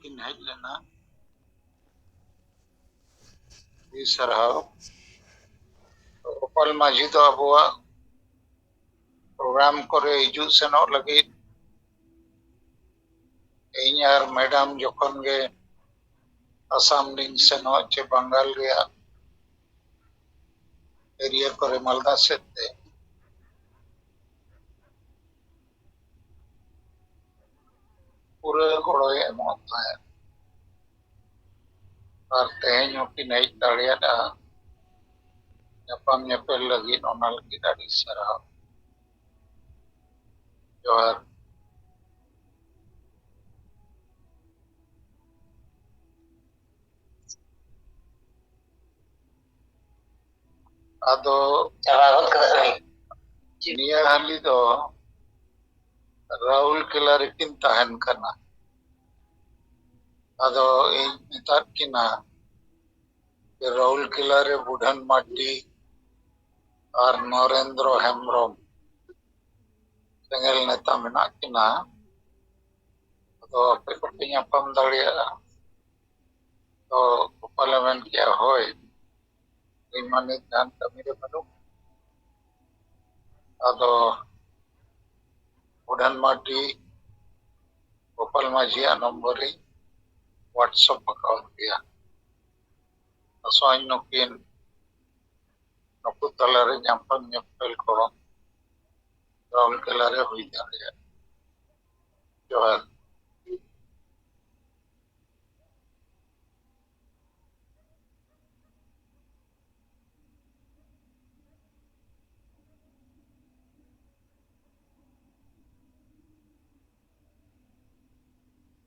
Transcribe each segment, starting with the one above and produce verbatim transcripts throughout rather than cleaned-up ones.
ᱠᱤᱱ ᱦᱮᱡ ᱞᱮᱱᱟ᱾ ᱟᱹᱰᱤ ᱥᱟᱨᱦᱟᱣ᱾ ᱜᱳᱯᱟᱞ ᱢᱟᱹᱡᱷᱤ ᱫᱚ ᱟᱵᱚᱣᱟᱜ ᱯᱨᱳᱜᱨᱟᱢ ᱠᱚᱨᱮ ᱦᱤᱡᱩᱜ ᱥᱮᱱᱚᱜ ᱞᱟᱹᱜᱤᱫ ᱤᱧ ᱟᱨ ᱢᱮᱰᱟᱢ ᱡᱚᱠᱷᱚᱱ ᱜᱮ ᱟᱥᱟᱢ ᱞᱤᱧ ᱥᱮᱱᱚᱜ ᱪᱮ ᱵᱟᱝᱜᱟᱞ ᱨᱮᱭᱟᱜ ᱮᱨᱤᱭᱟ ᱠᱚᱨᱮ ᱢᱟᱞᱫᱟ ᱥᱮᱫ ᱛᱮ, ᱯᱩᱨᱟᱹ ᱜᱚᱲᱚᱭ ᱮᱢᱚᱜ ᱛᱟᱦᱮᱸᱫ᱾ ᱟᱨ ᱛᱮᱦᱮᱧ ᱦᱚᱸᱠᱤᱱ ᱦᱮᱡ ᱫᱟᱲᱮᱭᱟᱫᱼᱟ ᱧᱟᱯᱟᱢ ᱧᱮᱯᱮᱞ ᱞᱟᱹᱜᱤᱫ, ᱚᱱᱟ ᱞᱟᱹᱜᱤᱫ ᱟᱹᱰᱤ ᱥᱟᱨᱦᱟᱣ᱾ ᱡᱚᱦᱟᱨ᱾ ᱟᱫᱚ ᱪᱟᱞᱟᱣ ᱜᱚᱫ ᱠᱟᱫᱟ ᱠᱚ᱾ ᱱᱤᱭᱟᱹ ᱦᱟᱹᱞᱤ ᱫᱚ ᱨᱟᱦᱩᱞ ᱠᱮᱞᱟ ᱨᱮᱠᱤᱱ ᱛᱟᱦᱮᱱ ᱠᱟᱱᱟ᱾ ᱟᱫᱚ ᱤᱧ ᱢᱮᱛᱟᱫ ᱠᱤᱱᱟ ᱡᱮ ᱨᱟᱦᱩᱞ ᱠᱮᱞᱟ ᱨᱮ ᱵᱩᱰᱷᱟᱹᱱ ᱢᱟᱨᱰᱤ ᱟᱨ ᱱᱚᱨᱮᱱᱫᱨᱚ ᱦᱮᱢᱵᱨᱚᱢ ᱥᱮᱸᱜᱮᱞ ᱱᱮᱛᱟ ᱢᱮᱱᱟᱜ ᱠᱤᱱᱟ, ᱟᱫᱚ ᱟᱯᱮ ᱠᱚᱯᱮ ᱧᱟᱯᱟᱢ ᱫᱟᱲᱮᱭᱟᱜᱼᱟ᱾ ᱛᱚ ᱜᱳᱯᱟᱞᱮ ᱢᱮᱱ ᱠᱮᱜᱼᱟ, ᱦᱳᱭ, ᱤᱧ ᱢᱟ ᱱᱤᱛ ᱡᱟᱦᱟᱱ ᱠᱟᱹᱢᱤ ᱨᱮ ᱵᱟᱹᱱᱩᱜ᱾ ᱟᱫᱚ ᱵᱩᱰᱷᱟᱹᱱ ᱢᱟᱨᱰᱤ ᱜᱳᱯᱟᱞ ᱢᱟᱹᱡᱷᱤᱭᱟᱜ ᱱᱚᱢᱵᱚᱨ ᱤᱧ WhatsApp ᱟᱠᱟᱣᱟᱫ ᱯᱮᱭᱟ᱾ ᱟᱥᱚᱜ ᱟᱹᱧ ᱱᱩᱠᱤᱱ, ᱱᱩᱠᱩ ᱛᱟᱞᱟᱨᱮ ᱧᱟᱯᱟᱢ ᱧᱮᱯᱮᱞ ᱠᱚ ᱨᱟᱦᱩᱞ ᱠᱮᱞᱟ ᱨᱮ ᱦᱩᱭ ᱫᱟᱲᱮᱭᱟᱜᱼᱟ᱾ ᱡᱚᱦᱟᱨ᱾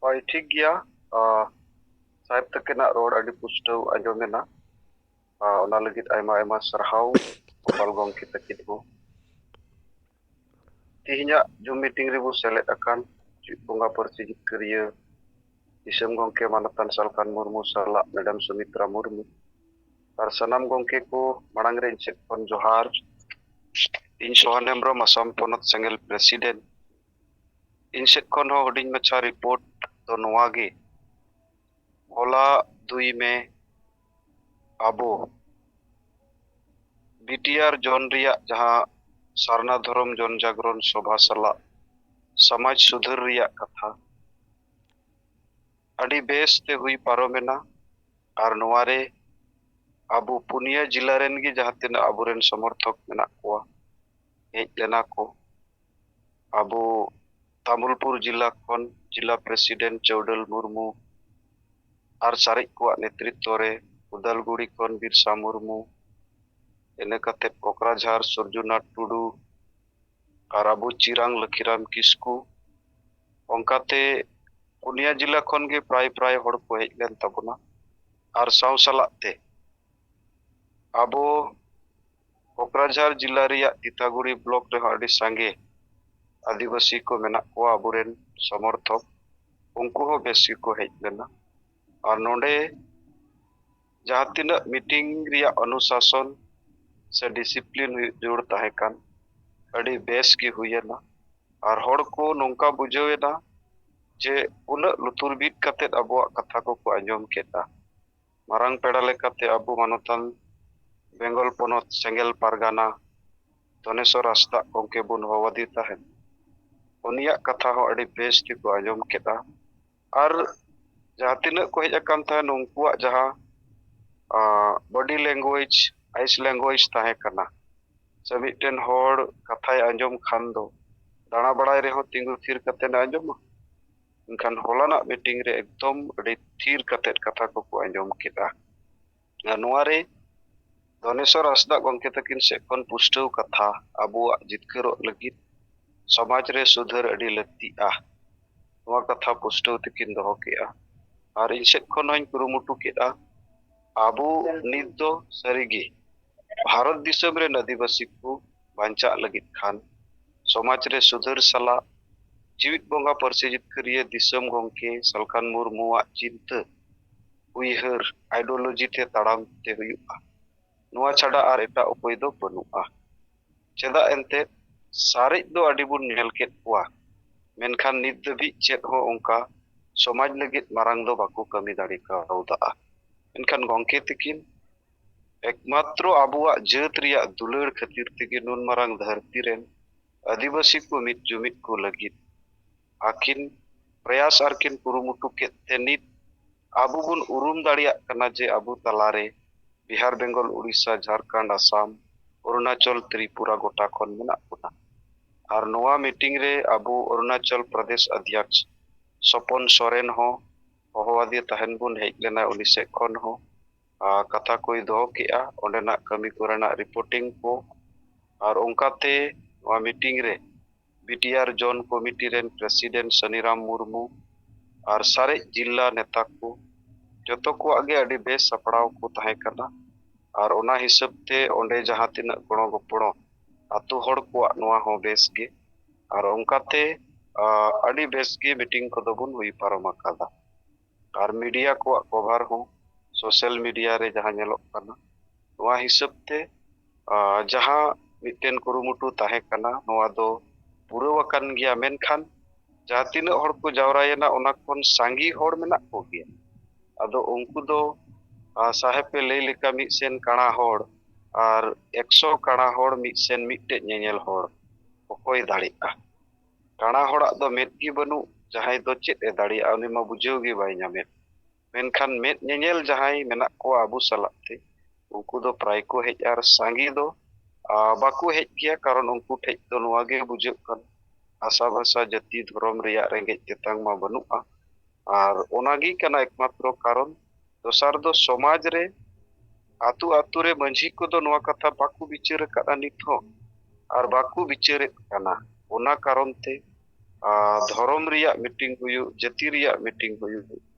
ᱦᱳᱭ, ᱴᱷᱤᱠ ᱜᱮᱭᱟ᱾ ᱟᱸ, ᱥᱟᱦᱮᱵᱽ ᱛᱟᱹᱠᱤᱱᱟᱜ ᱨᱚᱲ ᱟᱹᱰᱤ ᱯᱩᱥᱴᱟᱹᱣ ᱟᱸᱡᱚᱢᱮᱱᱟ᱾ ᱟᱸ, ᱚᱱᱟ ᱞᱟᱹᱜᱤᱫ ᱟᱭᱢᱟ ᱟᱭᱢᱟ ᱥᱟᱨᱦᱟᱣ ᱜᱳᱯᱟᱞ ᱜᱚᱢᱠᱮ ᱛᱟᱹᱠᱤᱱ ᱦᱚᱸ᱾ ᱛᱮᱦᱮᱧᱟᱜ ᱡᱩᱢ ᱢᱤᱴᱤᱝ ᱨᱮᱵᱚ ᱥᱮᱞᱮᱫ ᱟᱠᱟᱱ ᱪᱮᱫ ᱵᱚᱸᱜᱟ ᱯᱟᱹᱨᱥᱤ ᱡᱤᱛᱠᱟᱹᱨᱤᱭᱟᱹ ᱫᱤᱥᱚᱢ ᱜᱚᱢᱠᱮ ᱢᱟᱱᱚᱛᱟᱱ ᱥᱟᱞᱠᱷᱟᱱ ᱢᱩᱨᱢᱩ ᱥᱟᱞᱟᱜ ᱢᱮᱰᱟᱢ ᱥᱩᱢᱤᱛᱨᱟ ᱢᱩᱨᱢᱩ ᱟᱨ ᱥᱟᱱᱟᱢ ᱜᱚᱢᱠᱮ ᱠᱚ ᱢᱟᱲᱟᱝ ᱨᱮ ᱤᱧ ᱥᱮᱫ ᱠᱷᱚᱱ ᱡᱚᱦᱟᱨ᱾ ᱤᱧ ᱥᱳᱦᱟᱱ ᱦᱮᱢᱵᱨᱚᱢ, ᱟᱥᱟᱢ ᱯᱚᱱᱚᱛ ᱥᱮᱸᱜᱮᱞ ᱯᱨᱮᱥᱤᱰᱮᱱᱴ᱾ ᱤᱧ ᱥᱮᱫ ᱠᱷᱚᱱ ᱦᱚᱸ ᱦᱩᱰᱤᱧ ᱢᱟᱪᱷᱟ ᱨᱤᱯᱳᱨᱴ ᱫᱚ ᱱᱚᱣᱟ ᱜᱮ ᱦᱚᱞᱟ ᱫᱩᱭ ᱢᱮ ᱟᱵᱚ ᱵᱤᱴᱤᱟᱨ ᱡᱚᱱ ᱨᱮᱭᱟᱜ ᱡᱟᱦᱟᱸ ᱥᱟᱨᱱᱟ ᱫᱷᱚᱨᱚᱢ ᱡᱚᱱ ᱡᱟᱜᱽᱨᱚᱱ ᱥᱚᱵᱷᱟ ᱥᱟᱞᱟᱜ ᱥᱚᱢᱟᱡᱽ ᱥᱩᱫᱷᱟᱹᱨ ᱨᱮᱭᱟᱜ ᱠᱟᱛᱷᱟ ᱟᱹᱰᱤ ᱵᱮᱥ ᱛᱮ ᱦᱩᱭ ᱯᱟᱨᱚᱢᱮᱱᱟ᱾ ᱟᱨ ᱱᱚᱣᱟ ᱨᱮ ᱟᱵᱚ ᱯᱩᱱᱭᱟᱹ ᱡᱤᱞᱟ ᱨᱮᱱ ᱜᱮ ᱡᱟᱦᱟᱸ ᱛᱤᱱᱟᱹᱜ ᱟᱵᱚᱨᱮᱱ ᱥᱚᱢᱚᱨᱛᱷᱚᱠ ᱢᱮᱱᱟᱜ ᱠᱚᱣᱟ, ᱦᱮᱡ ᱞᱮᱱᱟ ᱠᱚ᱾ ᱟᱵᱚ ᱛᱟᱢᱩᱞᱯᱩᱨ ᱡᱤᱞᱟ ᱠᱷᱚᱱ ᱡᱤᱞᱟ ᱯᱨᱮᱥᱤᱰᱮᱱᱴ ᱪᱟᱹᱣᱰᱟᱹᱞ ᱢᱩᱨᱢᱩ, ᱟᱨ ᱥᱟᱨᱮᱡ ᱠᱚᱣᱟᱜ ᱱᱮᱛᱨᱤᱛᱵ ᱨᱮ ᱩᱫᱟᱞᱜᱩᱲᱤ ᱠᱷᱚᱱ ᱵᱤᱨᱥᱟ ᱢᱩᱨᱢᱩ, ᱤᱱᱟᱹ ᱠᱟᱛᱮ ᱠᱚᱠᱨᱟᱡᱷᱟᱨ ᱥᱩᱨᱡᱩᱱᱟᱛᱷ ᱴᱩᱰᱩ, ᱟᱨ ᱟᱵᱚ ᱪᱤᱨᱟᱝ ᱞᱟᱹᱠᱷᱤᱨᱟᱢ ᱠᱤᱥᱠᱩ᱾ ᱚᱱᱠᱟᱛᱮ ᱯᱩᱱᱭᱟ ᱡᱤᱞᱟ ᱠᱷᱚᱱ ᱜᱮ ᱯᱨᱟᱭ ᱯᱨᱟᱭ ᱦᱚᱲ ᱠᱚ ᱦᱮᱡ ᱞᱮᱱ ᱛᱟᱵᱚᱱᱟ᱾ ᱟᱨ ᱥᱟᱶ ᱥᱟᱞᱟᱜ ᱛᱮ ᱟᱵᱚ ᱠᱚᱠᱨᱟᱡᱷᱟᱨ ᱡᱤᱞᱟ ᱨᱮᱭᱟᱜ ᱛᱤᱛᱟᱜᱩᱲᱤ ᱵᱞᱚᱠ ᱨᱮᱦᱚᱸ ᱟᱹᱰᱤ ᱥᱟᱸᱜᱮ ᱟᱹᱫᱤᱵᱟᱹᱥᱤ ᱠᱚ ᱢᱮᱱᱟᱜ ᱠᱚᱣᱟ, ᱟᱵᱚᱨᱮᱱ ᱥᱚᱢᱚᱨᱛᱷᱚᱠ, ᱩᱱᱠᱩ ᱦᱚᱸ ᱵᱮᱥ ᱜᱮᱠᱚ ᱦᱮᱡ ᱞᱮᱱᱟ᱾ ᱟᱨ ᱱᱚᱰᱮ ᱡᱟᱦᱟᱸ ᱛᱤᱱᱟᱹᱜ ᱢᱤᱴᱤᱝ ᱨᱮᱭᱟᱜ ᱚᱱᱩᱥᱟᱥᱚᱱ ᱥᱮ ᱰᱤᱥᱤᱯᱞᱤᱱ ᱦᱩᱭᱩᱜ ᱡᱟᱹᱨᱩᱲ ᱛᱟᱦᱮᱸ ᱠᱟᱱ, ᱟᱹᱰᱤ ᱵᱮᱥ ᱜᱮ ᱦᱩᱭᱮᱱᱟ᱾ ᱟᱨ ᱦᱚᱲ ᱠᱚ ᱱᱚᱝᱠᱟ ᱵᱩᱡᱷᱟᱹᱣ ᱮᱱᱟ ᱡᱮ ᱩᱱᱟᱹᱜ ᱞᱩᱛᱩᱨ ᱵᱤᱫ ᱠᱟᱛᱮᱫ ᱟᱵᱚᱣᱟᱜ ᱠᱟᱛᱷᱟ ᱠᱚᱠᱚ ᱟᱸᱡᱚᱢ ᱠᱮᱫᱟ᱾ ᱢᱟᱨᱟᱝ ᱯᱮᱲᱟ ᱞᱮᱠᱟᱛᱮ ᱟᱵᱚ ᱢᱟᱱᱚᱛᱟᱱ ᱵᱮᱝᱜᱚᱞ ᱯᱚᱱᱚᱛ ᱥᱮᱸᱜᱮᱞ ᱯᱟᱨᱜᱟᱱᱟ ᱫᱷᱚᱱᱮᱥᱣᱚᱨ ᱦᱟᱸᱥᱫᱟᱜ ᱜᱚᱢᱠᱮ ᱵᱚᱱ ᱦᱚᱦᱚᱣᱟᱫᱮ ᱛᱟᱦᱮᱸᱫ᱾ ᱩᱱᱤᱭᱟᱜ ᱠᱟᱛᱷᱟ ᱦᱚᱸ ᱟᱹᱰᱤ ᱵᱮᱥ ᱛᱮᱠᱚ ᱟᱸᱡᱚᱢ ᱠᱮᱫᱟ᱾ ᱟᱨ ᱡᱟᱦᱟᱸ ᱛᱤᱱᱟᱹᱜ ᱠᱚ ᱦᱮᱡ ᱟᱠᱟᱱ ᱛᱟᱦᱮᱸᱫ, ᱩᱱᱠᱩᱣᱟᱜ ᱡᱟᱦᱟᱸ ᱵᱚᱰᱤ ᱞᱮᱝᱜᱩᱭᱮᱡᱽ, ᱟᱭᱤᱥ ᱞᱮᱝᱜᱩᱭᱮᱡᱽ ᱛᱟᱦᱮᱸ ᱠᱟᱱᱟ, ᱥᱮ ᱢᱤᱫᱴᱮᱱ ᱦᱚᱲ ᱠᱟᱛᱷᱟᱭ ᱟᱸᱡᱚᱢ ᱠᱷᱟᱱ ᱫᱚ ᱫᱟᱬᱟ ᱵᱟᱲᱟᱭ ᱨᱮᱦᱚᱸ ᱛᱤᱸᱜᱩ ᱛᱷᱤᱨ ᱠᱟᱛᱮᱫ ᱮ ᱟᱸᱡᱚᱢᱟ᱾ ᱢᱮᱱᱠᱷᱟᱱ ᱦᱚᱞᱟᱱᱟᱜ ᱢᱤᱴᱤᱝ ᱨᱮ ᱮᱠᱫᱚᱢ ᱟᱹᱰᱤ ᱛᱷᱤᱨ ᱠᱟᱛᱮᱫ ᱠᱟᱛᱷᱟ ᱠᱚᱠᱚ ᱟᱸᱡᱚᱢ ᱠᱮᱫᱟ᱾ ᱟᱨ ᱱᱚᱣᱟ ᱨᱮ ᱫᱷᱚᱱᱮᱥᱣᱚᱨ ᱦᱟᱸᱥᱫᱟᱜ ᱜᱚᱢᱠᱮ ᱛᱟᱹᱠᱤᱱ ᱥᱮᱫ ᱠᱷᱚᱱ ᱯᱩᱥᱴᱟᱹᱣ ᱠᱟᱛᱷᱟ, ᱟᱵᱚᱣᱟᱜ ᱡᱤᱛᱠᱟᱹᱨᱚᱜ ᱞᱟᱹᱜᱤᱫ ᱥᱚᱢᱟᱡᱽ ᱨᱮ ᱥᱩᱫᱷᱟᱹᱨ ᱟᱹᱰᱤ ᱞᱟᱹᱠᱛᱤᱜᱼᱟ, ᱱᱚᱣᱟ ᱠᱟᱛᱷᱟ ᱯᱩᱥᱴᱟᱹᱣ ᱛᱮᱠᱤᱱ ᱫᱚᱦᱚ ᱠᱮᱜᱼᱟ᱾ ᱟᱨ ᱤᱧ ᱥᱮᱫ ᱠᱷᱚᱱ ᱦᱚᱸᱧ ᱠᱩᱨᱩᱢᱩᱴᱩ ᱠᱮᱫᱼᱟ, ᱟᱵᱚ ᱱᱤᱛ ᱫᱚ ᱥᱟᱹᱨᱤᱜᱮ ᱵᱷᱟᱨᱚᱛ ᱫᱤᱥᱚᱢ ᱨᱮᱱ ᱟᱹᱫᱤᱵᱟᱹᱥᱤ ᱠᱚ ᱵᱟᱧᱪᱟᱜ ᱞᱟᱹᱜᱤᱫ ᱠᱷᱟᱱ ᱥᱚᱢᱟᱡᱽ ᱨᱮ ᱥᱩᱫᱷᱟᱹᱨ ᱥᱟᱞᱟᱜ ᱡᱤᱣᱤᱫ ᱵᱚᱸᱜᱟ ᱯᱟᱹᱨᱥᱤ ᱡᱤᱛᱠᱟᱹᱨᱤᱭᱟᱹ ᱫᱤᱥᱚᱢ ᱜᱚᱢᱠᱮ ᱥᱟᱞᱠᱷᱟᱱ ᱢᱩᱨᱢᱩᱣᱟᱜ ᱪᱤᱱᱛᱟᱹ, ᱩᱭᱦᱟᱹᱨ, ideology ᱛᱮ ᱛᱟᱲᱟᱢ ᱛᱮ ᱦᱩᱭᱩᱜᱼᱟ᱾ ᱱᱚᱣᱟ ᱪᱷᱟᱰᱟ ᱟᱨ ᱮᱴᱟᱜ ᱩᱯᱟᱹᱭ ᱫᱚ ᱵᱟᱹᱱᱩᱜᱼᱟ᱾ ᱪᱮᱫᱟᱜ ᱮᱱᱛᱮᱫ ᱥᱟᱨᱮᱡ ᱫᱚ ᱟᱹᱰᱤ ᱵᱚᱱ ᱧᱮᱞ ᱠᱮᱫ ᱠᱚᱣᱟ, ᱢᱮᱱᱠᱷᱟᱱ ᱱᱤᱛ ᱫᱷᱟᱹᱵᱤᱡ ᱪᱮᱫ ᱦᱚᱸ ᱚᱱᱠᱟ ᱥᱚᱢᱟᱡᱽ ᱞᱟᱹᱜᱤᱫ ᱢᱟᱨᱟᱝ ᱫᱚ ᱵᱟᱠᱚ ᱠᱟᱹᱢᱤ ᱫᱟᱲᱮ ᱠᱟᱣᱫᱟ᱾ ᱮᱱᱠᱷᱟᱱ ᱜᱚᱢᱠᱮ ᱛᱤᱠᱤᱱ ᱮᱠᱢᱟᱛᱨᱚ ᱟᱵᱚᱣᱟᱜ ᱡᱟᱹᱛ ᱨᱮᱭᱟᱜ ᱫᱩᱞᱟᱹᱲ ᱠᱷᱟᱹᱛᱤᱨ ᱛᱮᱜᱮ ᱱᱩᱱ ᱢᱟᱨᱟᱝ ᱫᱷᱟᱹᱨᱛᱤ ᱨᱮᱱ ᱟᱹᱫᱤᱵᱟᱹᱥᱤ ᱠᱚ ᱢᱤᱫ ᱡᱩᱢᱤᱫ ᱠᱚ ᱞᱟᱹᱜᱤᱫ ᱟᱹᱠᱤᱱ ᱯᱨᱚᱭᱟᱥ ᱟᱨ ᱠᱤᱱ ᱠᱩᱨᱩᱢᱩᱴᱩ ᱠᱮᱫ ᱛᱮ ᱱᱤᱛ ᱟᱵᱚ ᱵᱚᱱ ᱩᱨᱩᱢ ᱫᱟᱲᱮᱭᱟᱜ ᱠᱟᱱᱟ ᱡᱮ ᱟᱵᱚ ᱛᱟᱞᱟᱨᱮ ᱵᱤᱦᱟᱨ, ᱵᱮᱝᱜᱚᱞ, ᱩᱲᱤᱥᱥᱟ, ᱡᱷᱟᱲᱠᱷᱚᱸᱰ, ᱟᱥᱟᱢ, ᱚᱨᱩᱱᱟᱪᱚᱞ, ᱛᱨᱤᱯᱩᱨᱟ ᱜᱚᱴᱟ ᱠᱷᱚᱱ ᱢᱮᱱᱟᱜ ᱵᱚᱱᱟ᱾ ᱟᱨ ᱱᱚᱣᱟ ᱢᱤᱴᱤᱝ ᱨᱮ ᱟᱵᱚ ᱚᱨᱩᱱᱟᱪᱚᱞ ᱯᱨᱚᱫᱮᱥ ᱚᱫᱷᱭᱚᱠᱥ ᱥᱚᱯᱚᱱ ᱥᱚᱨᱮᱱ ᱦᱚᱸ ᱦᱚᱦᱚᱣᱟᱫᱮ ᱛᱟᱦᱮᱱ ᱵᱚᱱ, ᱦᱮᱡ ᱞᱮᱱᱟ ᱩᱱᱤ ᱥᱮᱫ ᱠᱷᱚᱱ ᱦᱚᱸ᱾ ᱟᱨ ᱠᱟᱛᱷᱟ ᱠᱚᱭ ᱫᱚᱦᱚ ᱠᱮᱜᱼᱟ, ᱚᱸᱰᱮᱱᱟᱜ ᱠᱟᱹᱢᱤ ᱠᱚᱨᱮᱱᱟᱜ ᱨᱤᱯᱳᱨᱴᱤᱝ ᱠᱚ᱾ ᱟᱨ ᱚᱱᱠᱟᱛᱮ ᱱᱚᱣᱟ ᱢᱤᱴᱤᱝ ᱨᱮ ᱵᱤ ᱴᱤ ᱟᱨ ᱡᱳᱱ ᱠᱚᱢᱤᱴᱤ ᱨᱮᱱ ᱯᱨᱮᱥᱤᱰᱮᱱᱴ ᱥᱟᱱᱤᱨᱟᱢ ᱢᱩᱨᱢᱩ ᱟᱨ ᱥᱟᱨᱮᱡ ᱡᱤᱞᱟ ᱱᱮᱛᱟ ᱠᱚ ᱡᱚᱛᱚ ᱠᱚᱣᱟᱜ ᱜᱮ ᱟᱹᱰᱤ ᱵᱮᱥ ᱥᱟᱯᱲᱟᱣ ᱠᱚ ᱛᱟᱦᱮᱸ ᱠᱟᱱᱟ᱾ ᱟᱨ ᱚᱱᱟ ᱦᱤᱥᱟᱹᱵ ᱛᱮ ᱚᱸᱰᱮ ᱡᱟᱦᱟᱸ ᱛᱤᱱᱟᱹᱜ ᱜᱚᱲᱚ ᱜᱚᱯᱚᱲᱚ ᱟᱛᱳ ᱦᱚᱲ ᱠᱚᱣᱟᱜ, ᱱᱚᱣᱟ ᱦᱚᱸ ᱵᱮᱥ ᱜᱮ᱾ ᱟᱨ ᱚᱱᱠᱟᱛᱮ, ᱟ, ᱟᱹᱰᱤ ᱵᱮᱥ ᱜᱮ ᱢᱤᱴᱤᱝ ᱠᱚᱫᱚ ᱵᱚᱱ ᱦᱩᱭ ᱯᱟᱨᱚᱢ ᱟᱠᱟᱫᱟ᱾ ᱟᱨ ᱢᱤᱰᱤᱭᱟ ᱠᱚᱣᱟᱜ ᱠᱚᱵᱷᱟᱨ ᱦᱚᱸ ᱥᱳᱥᱟᱞ ᱢᱤᱰᱤᱭᱟ ᱨᱮ ᱡᱟᱦᱟᱸ ᱧᱮᱞᱚᱜ ᱠᱟᱱᱟ, ᱱᱚᱣᱟ ᱦᱤᱥᱟᱹᱵ ᱛᱮ, ᱟ, ᱡᱟᱦᱟᱸ ᱢᱤᱫᱴᱮᱱ ᱠᱩᱨᱩᱢᱩᱴᱩ ᱛᱟᱦᱮᱸ ᱠᱟᱱᱟ, ᱱᱚᱣᱟ ᱫᱚ ᱯᱩᱨᱟᱹᱣ ᱟᱠᱟᱱ ᱜᱮᱭᱟ᱾ ᱢᱮᱱᱠᱷᱟᱱ ᱡᱟᱦᱟᱸ ᱛᱤᱱᱟᱹᱜ ᱦᱚᱲ ᱠᱚ ᱡᱟᱣᱨᱟᱭᱮᱱᱟ, ᱚᱱᱟ ᱠᱷᱚᱱ ᱥᱟᱸᱜᱮ ᱦᱚᱲ ᱢᱮᱱᱟᱜ ᱠᱚᱜᱮᱭᱟ᱾ ᱟᱫᱚ ᱩᱱᱠᱩ ᱫᱚ, ᱟ, ᱥᱟᱦᱮᱵ ᱯᱮ ᱞᱟᱹᱭ ᱞᱮᱠᱟ, ᱢᱤᱫ ᱥᱮᱱ ᱠᱟᱬᱟ ᱦᱚᱲ ᱟᱨ ᱮᱠᱥᱚ ᱠᱟᱬᱟ ᱦᱚᱲ ᱢᱤᱫ ᱥᱮᱱ ᱢᱤᱫᱴᱮᱡ ᱧᱮᱧᱮᱞ ᱦᱚᱲ, ᱚᱠᱚᱭ ᱫᱟᱲᱮᱜᱼᱟ? ᱠᱟᱬᱟ ᱦᱚᱲᱟᱜ ᱫᱚ ᱢᱮᱫ ᱜᱮ ᱵᱟᱹᱱᱩᱜ, ᱡᱟᱦᱟᱸᱭ ᱫᱚ ᱪᱮᱫ ᱮ ᱫᱟᱲᱮᱭᱟᱜᱼᱟ? ᱩᱱᱤ ᱢᱟ ᱵᱩᱡᱷᱟᱹᱣ ᱜᱮ ᱵᱟᱭ ᱧᱟᱢᱮᱫ᱾ ᱢᱮᱱᱠᱷᱟᱱ ᱢᱮᱫ ᱧᱮᱧᱮᱞ ᱡᱟᱦᱟᱸᱭ ᱢᱮᱱᱟᱜ ᱠᱚᱣᱟ ᱟᱵᱚ ᱥᱟᱞᱟᱜ ᱛᱮ, ᱩᱱᱠᱩ ᱫᱚ ᱯᱨᱟᱭ ᱠᱚ ᱦᱮᱡ, ᱟᱨ ᱥᱟᱸᱜᱮ ᱫᱚ, ᱟ, ᱵᱟᱠᱚ ᱦᱮᱡ ᱜᱮᱭᱟ, ᱠᱟᱨᱚᱱ ᱩᱱᱠᱩ ᱴᱷᱮᱡ ᱫᱚ ᱱᱚᱣᱟ ᱜᱮ ᱵᱩᱡᱷᱟᱹᱜ ᱠᱟᱱᱟ, ᱦᱟᱥᱟ ᱵᱷᱟᱥᱟ, ᱡᱟᱹᱛᱤ, ᱫᱷᱚᱨᱚᱢ ᱨᱮᱭᱟᱜ ᱨᱮᱸᱜᱮᱡ ᱛᱮᱛᱟᱝ ᱢᱟ ᱵᱟᱹᱱᱩᱜᱼᱟ᱾ ᱟᱨ ᱚᱱᱟᱜᱮ ᱠᱟᱱᱟ ᱮᱠᱢᱟᱛᱨᱚ ᱠᱟᱨᱚᱱ᱾ ᱫᱚᱥᱟᱨ ᱫᱚ ᱥᱚᱢᱟᱡᱽ ᱨᱮ, ᱟᱛᱳ ᱟᱛᱳ ᱨᱮ ᱢᱟᱹᱡᱷᱤ ᱠᱚᱫᱚ ᱱᱚᱣᱟ ᱠᱟᱛᱷᱟ ᱵᱟᱠᱚ ᱵᱤᱪᱟᱹᱨ ᱟᱠᱟᱫᱼᱟ ᱱᱤᱛ ᱦᱚᱸ, ᱟᱨ ᱵᱟᱠᱚ ᱵᱤᱪᱟᱹᱨᱮᱫ ᱠᱟᱱᱟ᱾ ᱚᱱᱟ ᱠᱟᱨᱚᱱ ᱛᱮ, ᱟ, ᱫᱷᱚᱨᱚᱢ ᱨᱮᱭᱟᱜ ᱢᱤᱴᱤᱝ ᱦᱩᱭᱩᱜ, ᱡᱟᱹᱛᱤ ᱨᱮᱭᱟᱜ ᱢᱤᱴᱤᱝ ᱦᱩᱭᱩᱜ,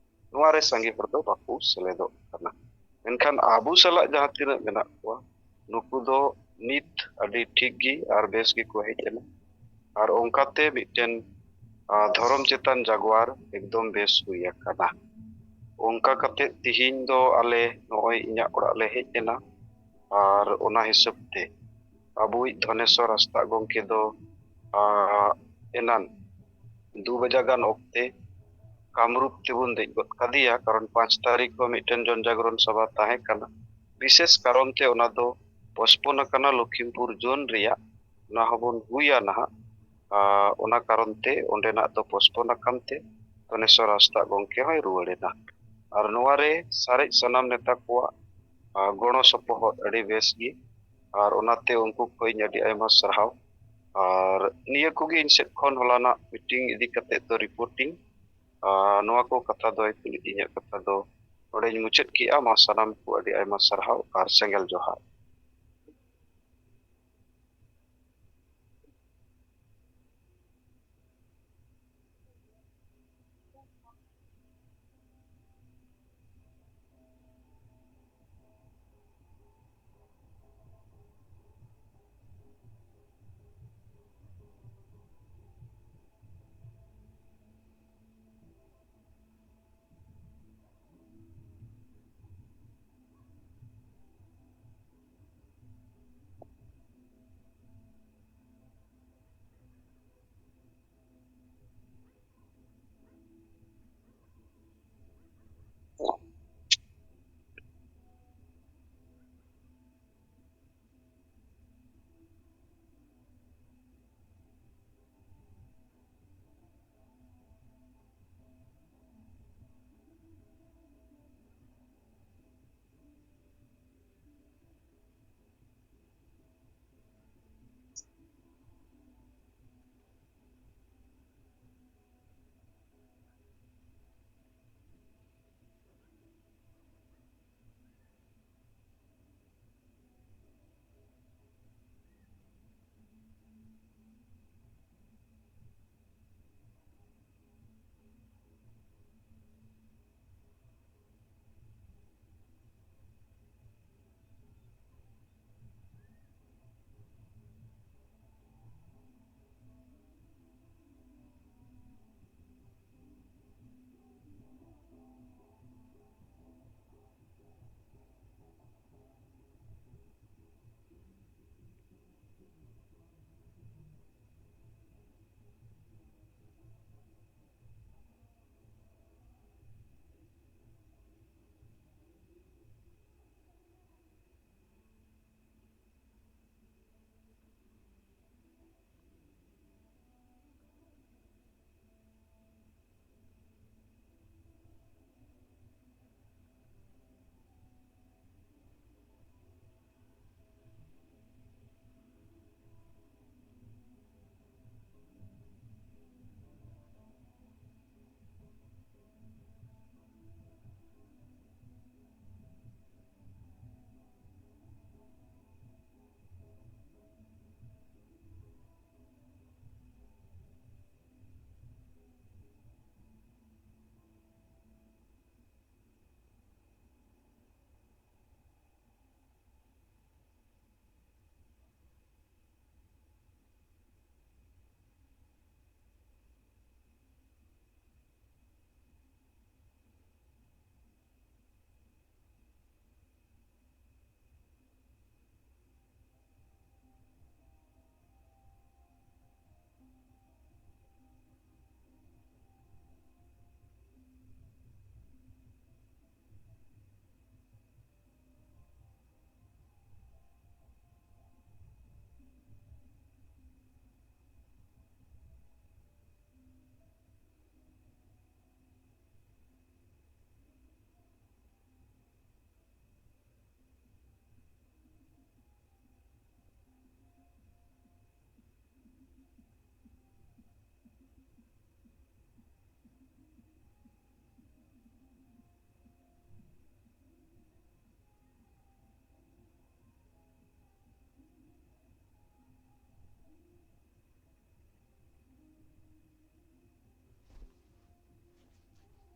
ᱱᱚᱣᱟ ᱨᱮ ᱥᱟᱸᱜᱮ ᱦᱚᱲ ᱫᱚ ᱵᱟᱠᱚ ᱥᱮᱞᱮᱫᱚᱜ ᱠᱟᱱᱟ᱾ ᱢᱮᱱᱠᱷᱟᱱ ᱟᱵᱚ ᱥᱟᱞᱟᱜ ᱡᱟᱦᱟᱸ ᱛᱤᱱᱟᱹᱜ ᱢᱮᱱᱟᱜ ᱠᱚᱣᱟ, ᱱᱩᱠᱩ ᱫᱚ ᱱᱤᱛ ᱟᱹᱰᱤ ᱴᱷᱤᱠ ᱜᱮ ᱟᱨ ᱵᱮᱥ ᱜᱮᱠᱚ ᱦᱮᱡ ᱮᱱᱟ᱾ ᱟᱨ ᱚᱱᱠᱟᱛᱮ ᱢᱤᱫᱴᱮᱱ, ᱟ, ᱫᱷᱚᱨᱚᱢ ᱪᱮᱛᱟᱱ ᱡᱟᱜᱽᱣᱟᱨ ᱮᱠᱫᱚᱢ ᱵᱮᱥ ᱦᱩᱭ ᱟᱠᱟᱱᱟ᱾ ᱚᱱᱠᱟ ᱠᱟᱛᱮ ᱛᱤᱦᱤᱧ ᱫᱚ ᱟᱞᱮ ᱱᱚᱜᱼᱚᱭ ᱤᱧᱟᱹᱜ ᱚᱲᱟᱜ ᱞᱮ ᱦᱮᱡ ᱮᱱᱟ᱾ ᱟᱨ ᱚᱱᱟ ᱦᱤᱥᱟᱹᱵ ᱛᱮ ᱟᱵᱚᱭᱤᱡ ᱫᱷᱚᱱᱮᱥᱣᱚᱨ ᱦᱟᱸᱥᱫᱟᱜ ᱜᱚᱢᱠᱮ ᱫᱚ, ᱟ, ᱮᱱᱟᱱ ᱫᱩ ᱵᱟᱡᱟ ᱜᱟᱱ ᱚᱠᱛᱮ ᱠᱟᱢᱨᱩᱯ ᱛᱮᱵᱚᱱ ᱫᱮᱡ ᱜᱚᱫ ᱠᱟᱫᱮᱭᱟ, ᱠᱟᱨᱚᱱ ᱯᱟᱸᱪ ᱛᱟᱹᱨᱤᱠᱷ ᱦᱚᱸ ᱢᱤᱫᱴᱮᱱ ᱡᱚᱱ ᱡᱟᱜᱽᱨᱚᱱ ᱥᱚᱵᱷᱟ ᱛᱟᱦᱮᱸ ᱠᱟᱱᱟ᱾ ᱵᱤᱥᱮᱥ ᱠᱟᱨᱚᱱ ᱛᱮ ᱚᱱᱟ ᱫᱚ ᱯᱳᱥᱴᱯᱳᱱ ᱟᱠᱟᱱᱟ, ᱞᱚᱠᱷᱤᱢᱯᱩᱨ ᱡᱳᱱ ᱨᱮᱭᱟᱜ, ᱚᱱᱟ ᱦᱚᱸᱵᱚᱱ ᱦᱩᱭᱟ ᱱᱟᱦᱟᱜ᱾ ᱟᱨ ᱚᱱᱟ ᱠᱟᱨᱚᱱ ᱛᱮ ᱚᱸᱰᱮᱱᱟᱜ ᱫᱚ ᱯᱳᱥᱴᱯᱳᱱ ᱟᱠᱟᱱ ᱛᱮ ᱛᱚᱱᱮᱥᱚᱨ ᱦᱟᱸᱥᱫᱟᱜ ᱜᱚᱢᱠᱮ ᱦᱚᱸᱭ ᱨᱩᱣᱟᱹᱲ ᱮᱱᱟ᱾ ᱟᱨ ᱱᱚᱣᱟ ᱨᱮ ᱥᱟᱨᱮᱡ ᱥᱟᱱᱟᱢ ᱱᱮᱛᱟ ᱠᱚᱣᱟᱜ, ᱟᱨ, ᱜᱚᱲᱚ ᱥᱚᱯᱚᱦᱚᱫ ᱟᱹᱰᱤ ᱵᱮᱥ ᱜᱮ, ᱟᱨ ᱚᱱᱟᱛᱮ ᱩᱱᱠᱩ ᱠᱷᱚᱱ ᱟᱹᱰᱤ ᱟᱭᱢᱟ ᱥᱟᱨᱦᱟᱣ᱾ ᱟᱨ ᱱᱤᱭᱟᱹ ᱠᱚᱜᱮ ᱤᱧ ᱥᱮᱫ ᱠᱷᱚᱱ ᱦᱚᱞᱟᱱᱟᱜ ᱢᱤᱴᱤᱝ ᱤᱫᱤ ᱠᱟᱛᱮ ᱫᱚ ᱨᱤᱯᱳᱨᱴᱤᱝ᱾ ᱟᱨ ᱱᱚᱣᱟ ᱠᱚ ᱠᱟᱛᱷᱟ ᱫᱚ ᱤᱧᱟᱹᱜ ᱠᱟᱛᱷᱟ ᱫᱚ ᱱᱚᱰᱮᱧ ᱢᱩᱪᱟᱹᱫ ᱠᱮᱜᱼᱟ᱾ ᱢᱟ ᱥᱟᱱᱟᱢ ᱠᱚ ᱟᱹᱰᱤ ᱟᱭᱢᱟ ᱥᱟᱨᱦᱟᱣ ᱟᱨ ᱥᱮᱸᱜᱮᱞ ᱡᱚᱦᱟᱨ᱾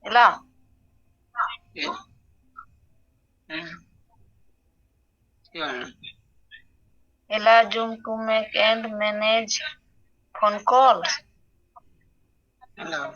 Hello. Hello, Zoom to make and manage phone call. Hello.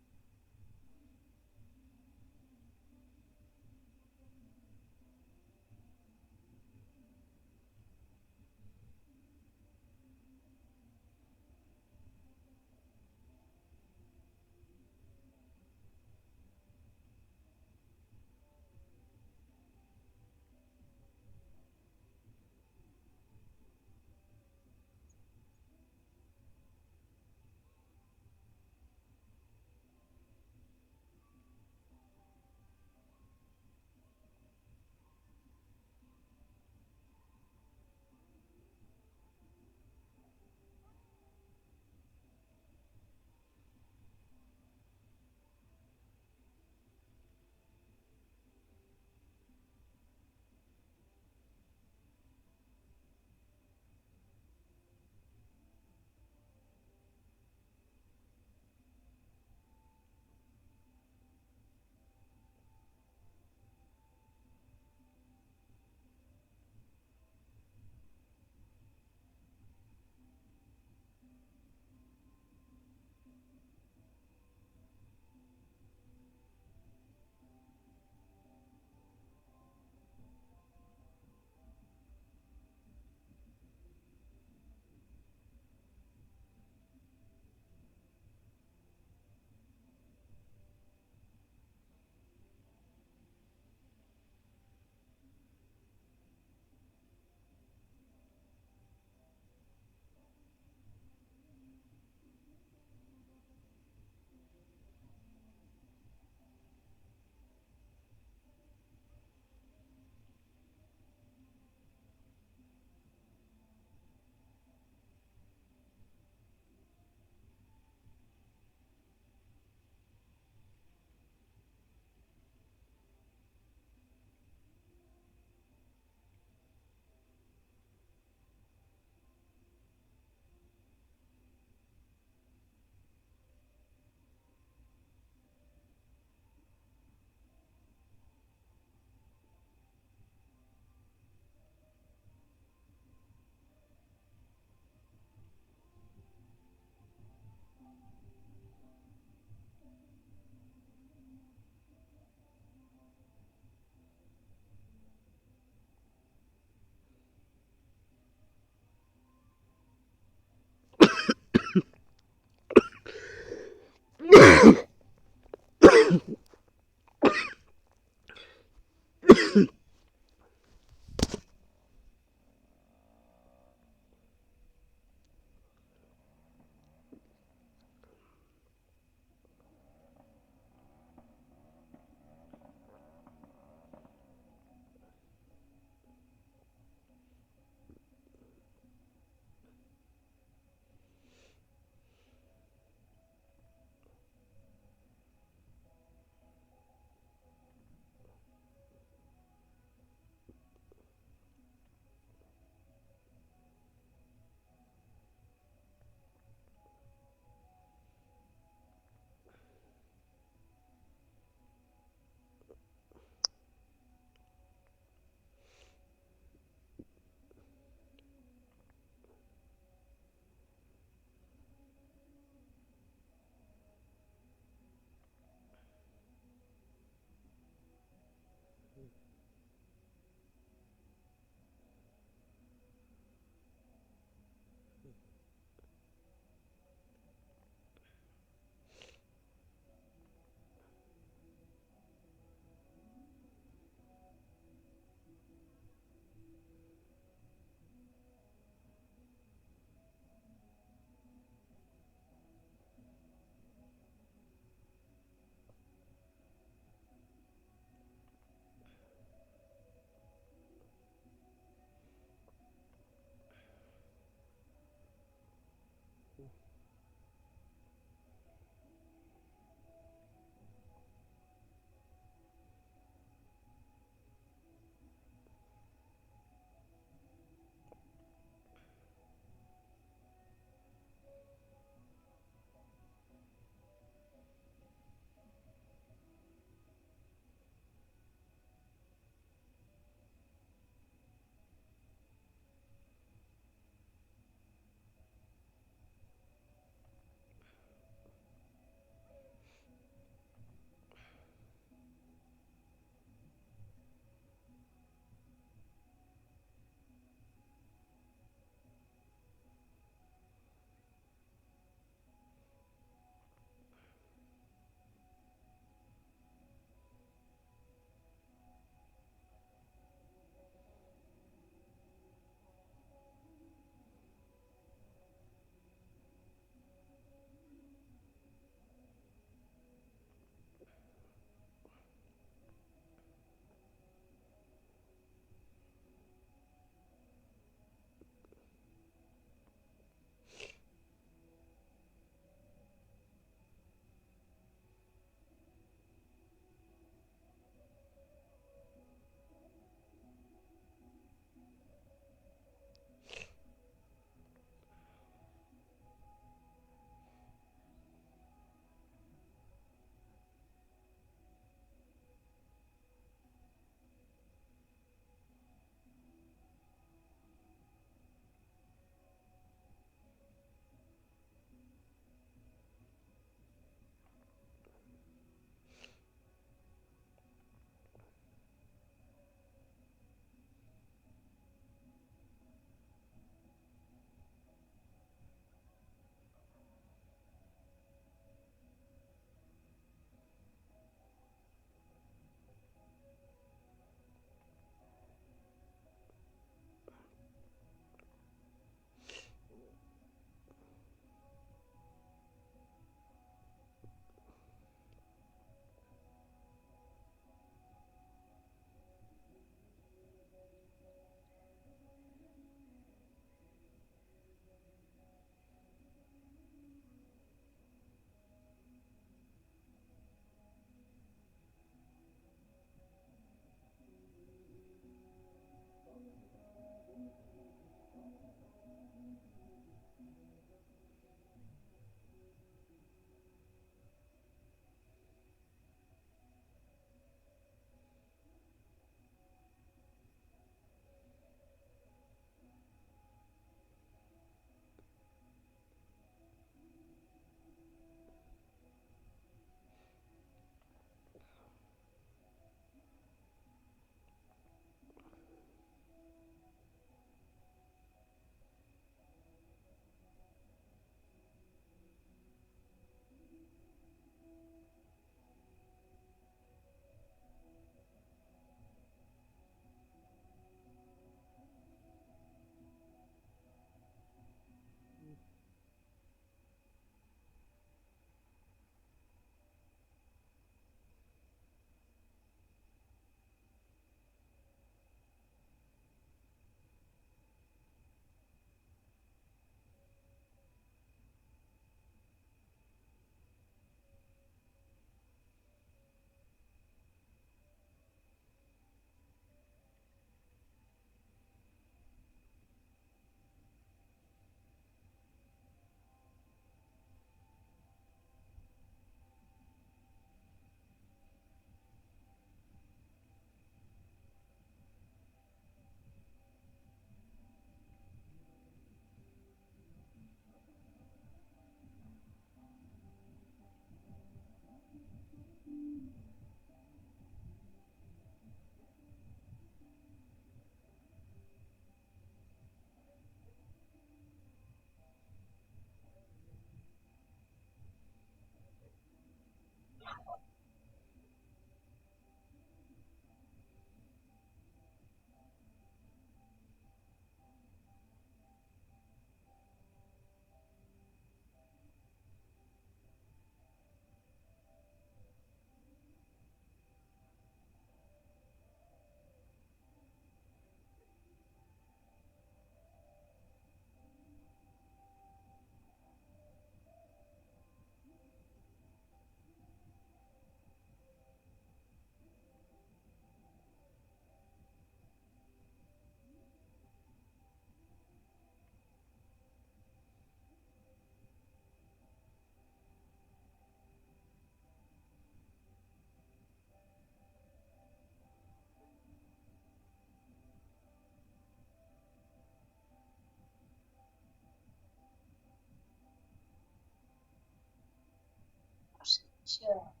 अच्छा।